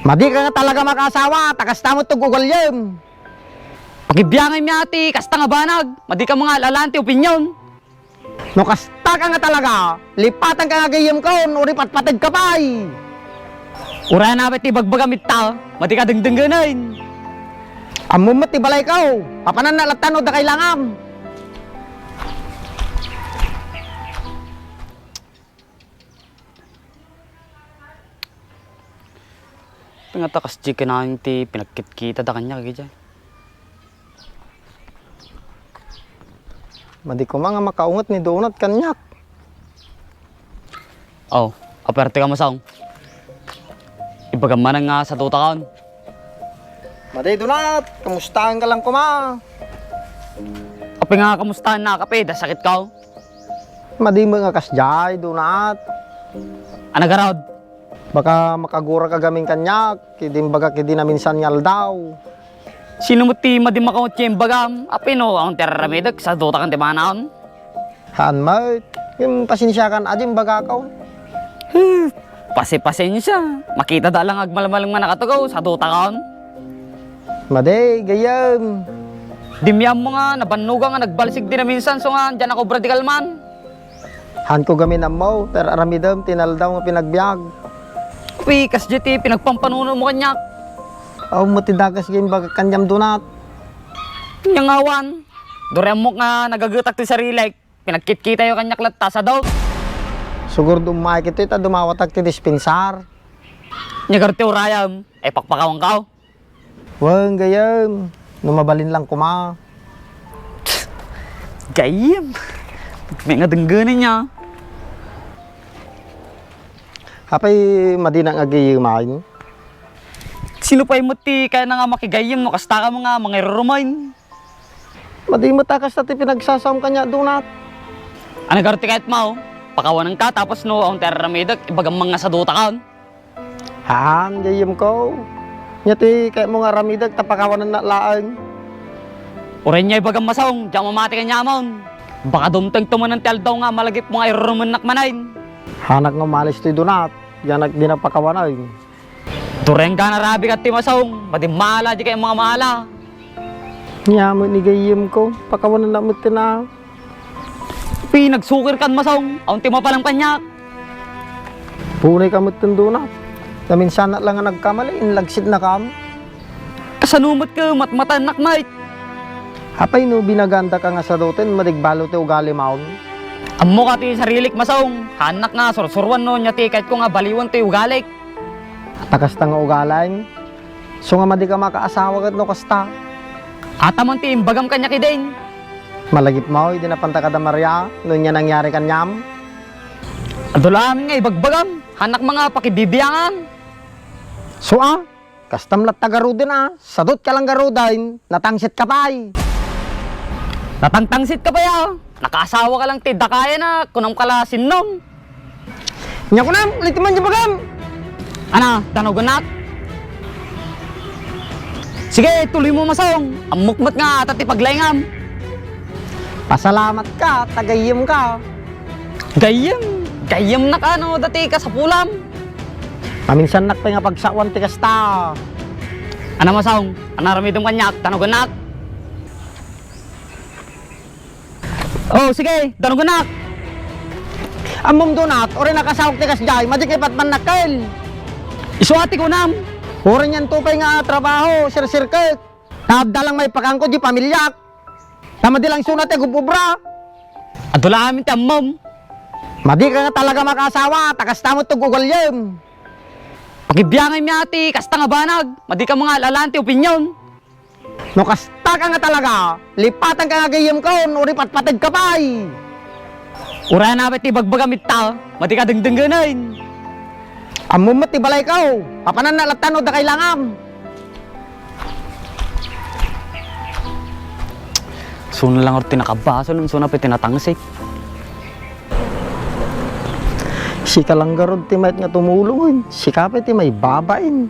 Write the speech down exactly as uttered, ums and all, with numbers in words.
Madika nga talaga makaasawa, ta kasta met ti ugaliam. Pakibiangaymi a ti kasta nga banag, madika nga al-alaan ti opinion. No kastaka nga talaga, lipatanka nga gayyemkon, uray patpateg ka pay. Uray a napay ti bagbagam ita, madika dengdengngenen. Ammom met ti balayko, papananna latta no adda kailangam. Nga ta kasdi kanayon ti pinagkitkitada kaniak idiay. Madi koma nga makaunget ni Donat kaniak. Aw, aperte ka, Masong. Ibagam manen nga sadutakon. Madi, Donat, kamustaenka lang koma? Apay nga kamustaennak, apay, adda sakitko? Madi met nga kasdiay, Donat. Ania ngarud? Baka makagurak a gamin kaniak, ket imbagak idi naminsan nga aldaw. Sino met ti madi makaunget ken imbagam? Apay no, awan ti ar-aramidek, sadutakon ti manaon. Haan met. Ngem pasensiakan a di imbagakon. Huh, pasi-pasensia. Makitada lang agmalmaleng man a katugaw, sadutakon. Madi, gayyem. Diak ammo nga nabannogan nga nagbalsig ti naminsan, isu nga diak nakubra di kalman. Haanko gamin ammo, ta ar-aramidem ti naldaw nga pinagbiag. Uy, kasdiay ti pinagpampanunomo kaniak. Awan met ti dakes nga imbagak kaniam, Donat. Ania nga awan? Duri ammok nga nagagetak ti sarilik. Pinagkitkitayo kaniak latta, sadut. Sugurdo ummaek itoy ta dumawatak ti dispensar. Ania ngarud ti urayem? Ay, pakpakawanko. Wen, gayyem, no mabalin lang koma. Gayyem. Met nga denggenan nia. Apay, madinak nga gayyemen? Sino pay met ti kayatna nga makigayyem no kastaka nga mangirurumen? Madi met a kasta ti pinagsasaom kaniak, Donat. Ania ngarud ti kayatmo? Pakawanenka tapos no awan ti ar-aramidek, ibagam man nga sadutakon. Haan, gayyemko. Ania ti kayatmo nga aramidek ta pakawanennak laeng? Uray nia ibagam, Masong, diak mamati kaniamon. Baka dumtengto manen ti aldaw nga malagipmo nga irurumennak manen. Haanak nga umalis toy, Donat, diak dinak pakawanen. Duri nga narabikat ti Masong, madi maala diay kayatmo nga maala. Ania met ni gayyemko, pakawanennak metten a. Pinagsukirkan, Masong, awan ti mapalam kaniak. Punay ka metten, Donat. Naminsanak lang nga nagkamali, inlagsitnakam. Kasano met ket matmataennak met? Apay no binagandaka nga saduten, madi balo ti ugalimon? Ammok a ti sarilik, Masong. Haannak nga sursuroan no ania ti kayatko nga baliwen ti ugalik. Ta kasta nga ugalim, isu nga madika makaasawa ket no kasta. Ania man ti imbagam kaniak idin? Malagipmo idi napanta kada Maria no ania nangyari kaniam? Adu la amin nga ibagbagam, haannak nga pakibibiangan. Isu a, kastam latta garuden a, sadutka lang garuden, natangsitka pay. Natangtangsitka pay a, nakaasawaka lang ti dakayan a, kunamka la sinnom. Ania kunam, ulitem man diay bagam. Ania, danugennak? Sige, tuloymo, Masong. Ammok met nga adda ti paglaingam. Pasalamatka, ta gayyemka. Gayyem? Gayyemnak a no adda ti kasapulam. Maminsannak pay nga pagsaoan ti kasta. Ania, Masong, ania aramidem kaniak, danugennak? Oh, sige, danugennak. Ammom, Donat, uray nakasawak ti kasdiay, madi ket ipatpannakon. Isu a ti kunam. Uray nianto pay nga trabaho, sirsirkek. Ta adda lang maipakaanko diay pamiliak. Ta madi lang isuna ti agub-ubra. Adu la amin ti ammom. Madika nga talaga makaasawa, ta kasta met ti ugaliem. Pakibiangaymi a ti kasta nga banag, madika nga al-alaan ti opinion. No kastaka nga talaga, lipatanka nga gayyemkon, uray patpategka pay. Uray a napay ti bagbagam ita, madika dengdengngenen. Ammom met ti balayko, papananna latta no adda kailangam. Isuna lang ti nakabasol, isuna pay ti natangsik. Sika lang garud ti mayat nga tumulong, sika pay ti maibabain.